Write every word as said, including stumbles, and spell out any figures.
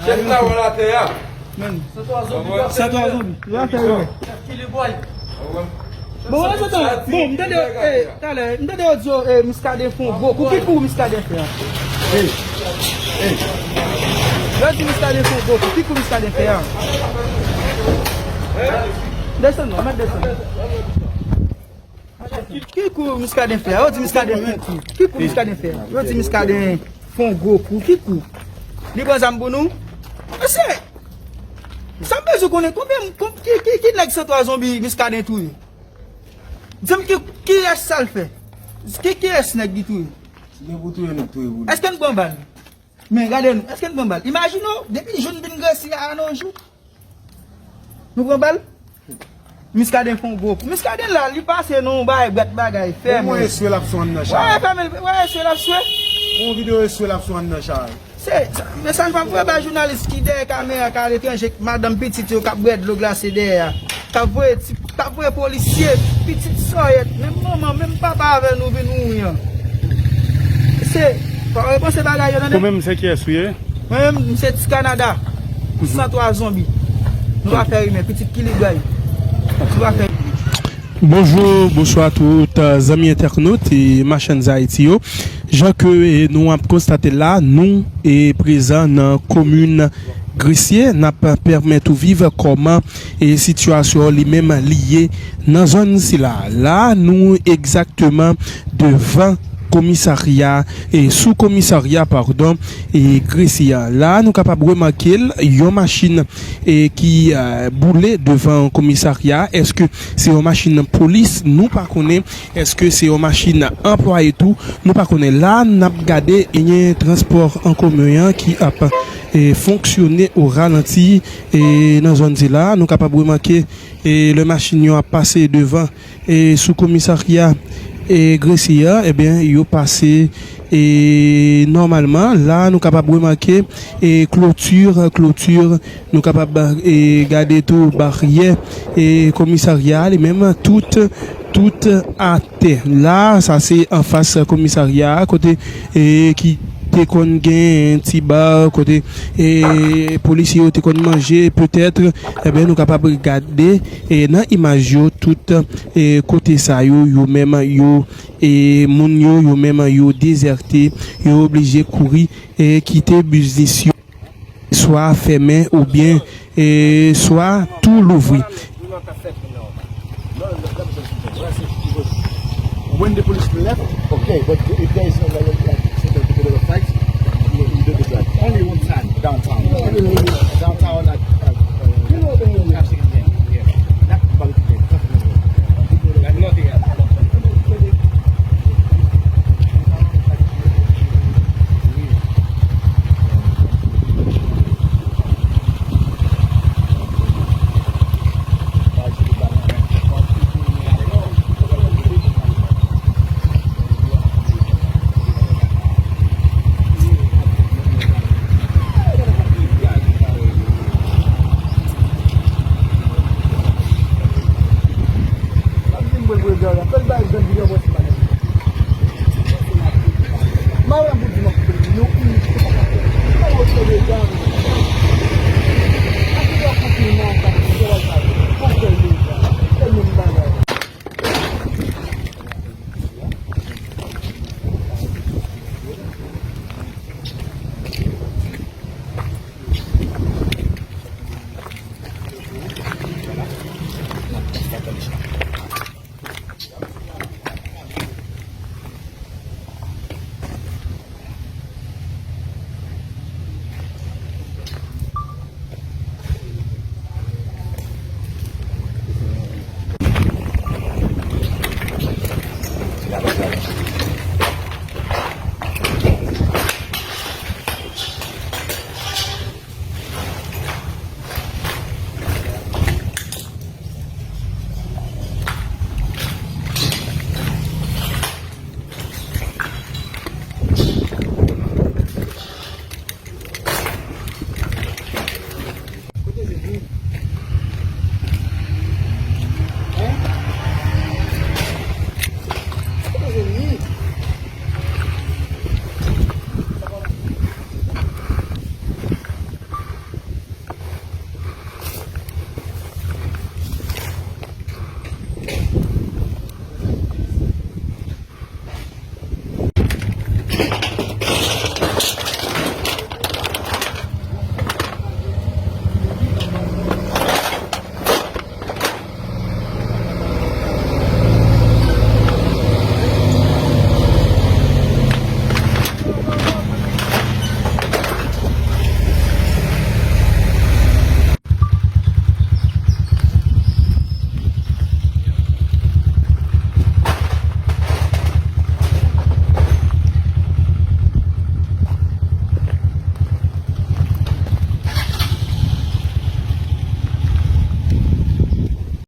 Chèf la wè la tè a. Men. Santwa zonbi. Yo ap fè yo. Bon, bon, bon, m tande yo, eh, talè, m tande yo di yo, eh, Muscadin fè yon gwo kou. Ki kou Muscadin fè a? Yo di Muscadin fè yon gwo kou. Ki kou Muscadin fè a? Desann non, mèt desann. Ki kou Muscadin fè a? Yo di Muscadin fè yon kou. Ki kou Muscadin fè a? Yo di Muscadin fè yon gwo kou. Ki kou? Li pran zam pou nou? Mesye, sa m bezwen konnen, konbyen, kon-, ki, ki, ki nèg Santwa zonbi Muscadin touye? Di m ki, kiyès sa l fè? Ki, kiyès nèg li touye? Si gen pou touye nou, touye pou nou. Èske n pran bal? Men gade nou, èske n pran bal? Imajine w, depi jou n vin Gresi a, a nos jours. Nou pran bal? Muscadin fè yon gwo kou. Muscadin la, li pase nan yon bagay, bwat bagay, fèmen. Ou wè eswe l ap sou anndan chay. Wè, fèmen, wè eswe l ap swe. Yon videyo eswe l ap sou anndan chay. Se, se mesaj m ap voye bay jounalis ki dèyè kamera k aletranje, k madanm pitit yo k ap bwè dlo glase dèyè a. K ap voye ti, k ap voye polisye, pitit sòyèt, menm manman, menm papa avè nou vin wouri an. Se, pa repanse bagay yo, tande. Ou menm, se kiyès ou ye? Mwen menm, m se Ti Kanada. Santwa zonbi. Nou pa fè rimè, pitit Kilibway. Nou pa fè. Bonjou, bonswa tout, euh, zanmi entènot e machann Ayiti yo. Jan ke, eh, nou ap konstate la, nou, eh, prezan nan komin Gresye, n ap pèmèt ou viv kòman, eh, sitiyasyon li menm li ye nan zòn sila. La, nou egzakteman devan komisarya, e sou komisarya, padon, e Gresye a. La, nou kapab remake l, yon machin, e ki, eh, boule devan komisarya. Èske se yon machin polis? Nou pa konnen. Èske se yon machin anplwaye tou? Nou pa konnen. La, n ap gade, e gen transpò an komen an ki ap, e, fonksyone o ralanti, e, nan zòn sila. Nou kapab remake, e, lè machin yo ap pase devan, e, sou komisarya, e, Gresye a, ebyen, yo pase, e, nòmalman. La, nou kapab remake, e, kloti, kloti, nou kapab, e, gade tou baryè, e, komisarya a, li menm, tout, tout atè. La, sa se anfas komisarya a, kote, e, ki te konn gen ti ba, kote, e, polisye yo te konn manje, petèt, ebyen, nou kapab gade, e, nan imaj yo, tout, e, kote sa yo, yo menm, yo, e, moun yo, yo menm, yo dezète, yo oblije kouri, e, kite biznis yo, swa fèmen oubyen, e, swa tou louvri. When the police left, okay, but if there is a lot of, like, certain people that fight, you, you do the drive. Only one side. Downtown. Downtown, like, uh, uh, Washington, yeah. Not Valley Street, Washington. Like, nothing else.